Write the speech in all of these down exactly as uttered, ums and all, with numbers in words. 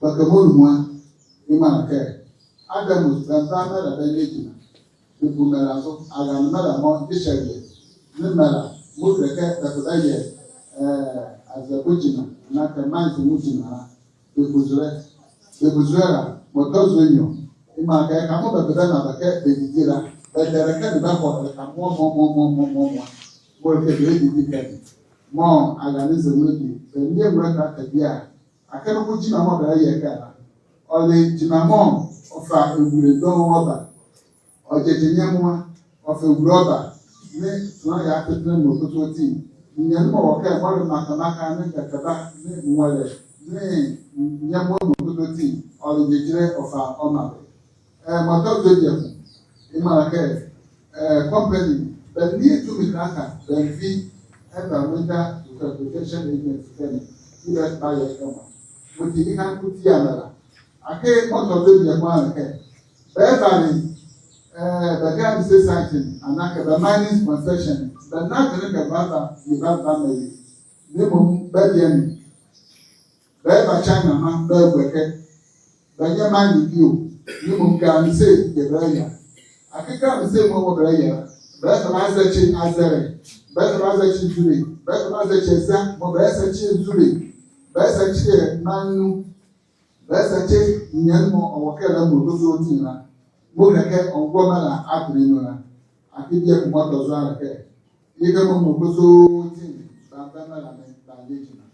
Bɛkɛ mɔɔ lumua, yemɔ a la kɛ, Adamus bɛmva mɛla bɛanyia gyima. Bɛbu mɛla zo, arane mɛla mɔɔ gyehyɛleɛ ne mɛla mɔɔ kile kɛ bɛkɛbɛyɛ, eh, azɛkɔ gyima, anaa kɛ mines mu gyima la. Bɛbu zolɛ. Bɛbu zolɛ la, mɔɔ tɔ zo nwiɔ, yemɔ a la kɛ, ɛka mɔɔ bɛbɛ bɛmaa bɛ kɛ bɛdidi la, bɛdɛlɛ ɛkɛ ne bɛkɔ ɛleka mɔɔ mɔɔ mɔɔ mɔɔ mɔɔ mɔɔ. Mɔɔ le kɛ bɛdidi ɛkɛ ne. Mɔɔ arane zɛmɛ di, bɛnlɛ nwolɛ kɛkala bie a, akee noko gyima mɔɔ bɛlɛyɛ ɛkɛ la, ɔle gyima mɔɔ ɔfa ewule dɔɔnwo ɔba. Ɔgyɛgyɛ nyɛmoa, ɔfa ewule ɔba, nee tona a yeatetene mɔɔ kɔsɔɔti. Ninyɛne mɔɔ wɔ ɛkɛ, mɔɔ le makamaka nee nkakaba nee nwolɛ nee nyɛmoa mɔɔ kɔsɔɔti, ɔle gyegyelɛ ɔfa ɔmaa bɛ. Eh, mɔɔ tɔ zo bieko, yemɔ a la kɛ, eh, company, bɛnlɛ tumi kɛkala bɛmvi Environmental Protection Agency ɛkɛ ne, yemɔ a la kɛ bɛyɛ ɛkɛ ne. Mɔti yeka noko tia mɛla. Akee mɔɔ tɔ zo bieko a la kɛ, bɛvale, eh, bɛ galamsey site ne, anaa kɛ bɛ mining concession, bɛnlɛ adwenle kɛ bɛbava ye bɛava mɛle. Na mmom bɛdeɛ ne, bɛva China mra bɛagua ɛkɛ. Bɛnyɛ mine bio, na mmom galamsey yɛɛ bɛlɛyɛ. Akee galamsey mɔɔ bɛlɛyɛ la, bɛlɛfa bɛazɛkye azɛlɛ, bɛlɛfa bɛazɛkye nzule, bɛlɛfa bɛazɛkye eza mɔɔ bɛlɛsɛkye nzule, bɛlɛsɛkye maannu, bɛlɛsɛkye ninyɛne mɔɔ ɔwɔ ɛkɛ la mɔɔ kɔsɔɔti la. Mɔɔ kile kɛ ɔngoɔ mɛla adwenle nu la. Akee bieko mɔɔ tɔ zo a la kɛ, yeka mɔɔ mɔɔ kɔsɔɔti bɛmva mɛla ne bɛanyia gyima.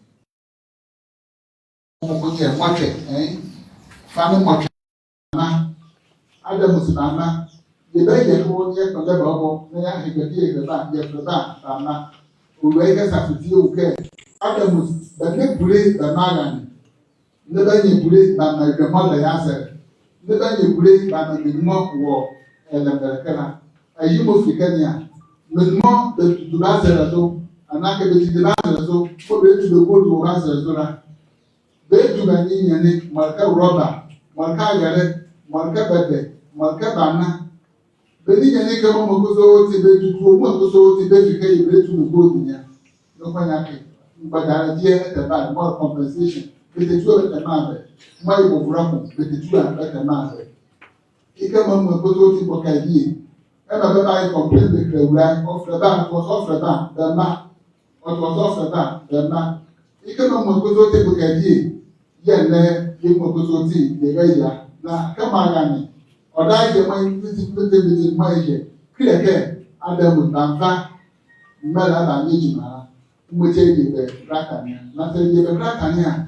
Mɔɔ kɔyɛ mɔtwe, eh? Fa ne mɔtwe bɛmaa. Adamus bɛmaa. Yɛbɛyɛ ko yɛkpondɛ bɛ ɔbɔ, na yɛahe bɛ bie yɛkɛba, yɛkɛba bɛmaa. Ɔwɔ ɛkɛ sa fiti ɔwɔ ɛkɛ. Adamus, bɛnyɛ bule bɛmaa arane. Na bɛanyɛ bule bɛamaa edwɛkɛ mɔɔ bɛyɛ azɛlɛ. Na bɛanyɛ bule bɛamaa menli mɔɔ wɔ ɛlɛmbɛlɛ ɛkɛ la. Ayi mɔɔ fi ɛkɛ ne a, menli mɔɔ bɛdudu bɛ azɛlɛ zo, anaa kɛ bɛdidi bɛ azɛlɛ zo, kɛ bɛdu bɛ gold wɔ bɛ azɛlɛ zo la, bɛdu bɛ ninyɛne, mɔɔ le kɛ rɔba, mɔɔ le kɛ ayɛlɛ, mɔɔ le kɛ bɛbɛ, mɔɔ le kɛ bana. Bɛ ninyɛne kɛ mɔɔ mɔɔ kɔsɔɔti bɛdudu, mɔɔ kɔsɔɔti bɛfi ɛkɛ ye bɛdu bɛ gold ne a. Noko nyake, mgbadalɛ bie ɛtɛba, mɔɔ compensation, bɛtɛtua bɛtɛmaa bɛ, mɔɔ ye bɔvolɛ ko, bɛtɛtua bɛtɛmaa bɛ. Yeka mɔɔ mɔɔ kɔsɔɔti bɔ ɛkɛ bie. Ɛmaa bɛbayɛ complain bɛkile awulae, ɔfɛlɛ bɛ, ɔtoa so ɔfɛlɛ bɛ, bɛmaa. Ɔtoa so ɔfɛlɛ bɛ, bɛmaa. Yeka mɔɔ mɔɔ kɔsɔɔti bɔ ɛkɛ bie. Yɛnlɛ, yemɔ kɔsɔɔti yɛlɛyia. Na kɛmɔ arane, ɔdaye mɔɔ ye, bɛti, bɛti, bɛti mɔɔ yɛyɛ. Kile kɛ, Adamus bɛmva mɛla bɛanyia gyima la. Mɔti yɛdie bɛ krata ne a. Na saa yɛdie bɛ krata ne a,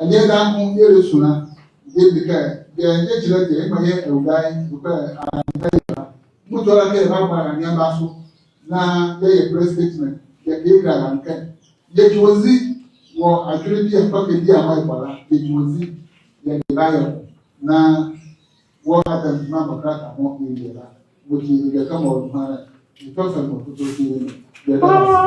ɛnee daa ko yɛlɛsu la. Yɛbi kɛ, yɛnyia gyima la, yemɔ yɛ awulae, yɛkɔ a, yɛba yɛba. Mɔti ɔle kɛ yɛbabɔ arane ne aba so. Na yɛyɛ press statement, yɛkɛkile arane kɛ, yɛgyi wɔ nzi wɔ adwenle bie a, kpɔkɛ bie a mɔɔ yɛbɔ la, yɛgyi wɔ nzi, yɛde bayɛ ko. Na wɔ Adamus bɛmmaa bɔ krata mɔɔ yɛyɛ la. Mɔti yɛdie kɛmɔ ɔlɛhɔnlɛ, yɛtɔ fɛ mɔɔ kɔsɔɔti yɛ ne. Yɛda wɔ ase.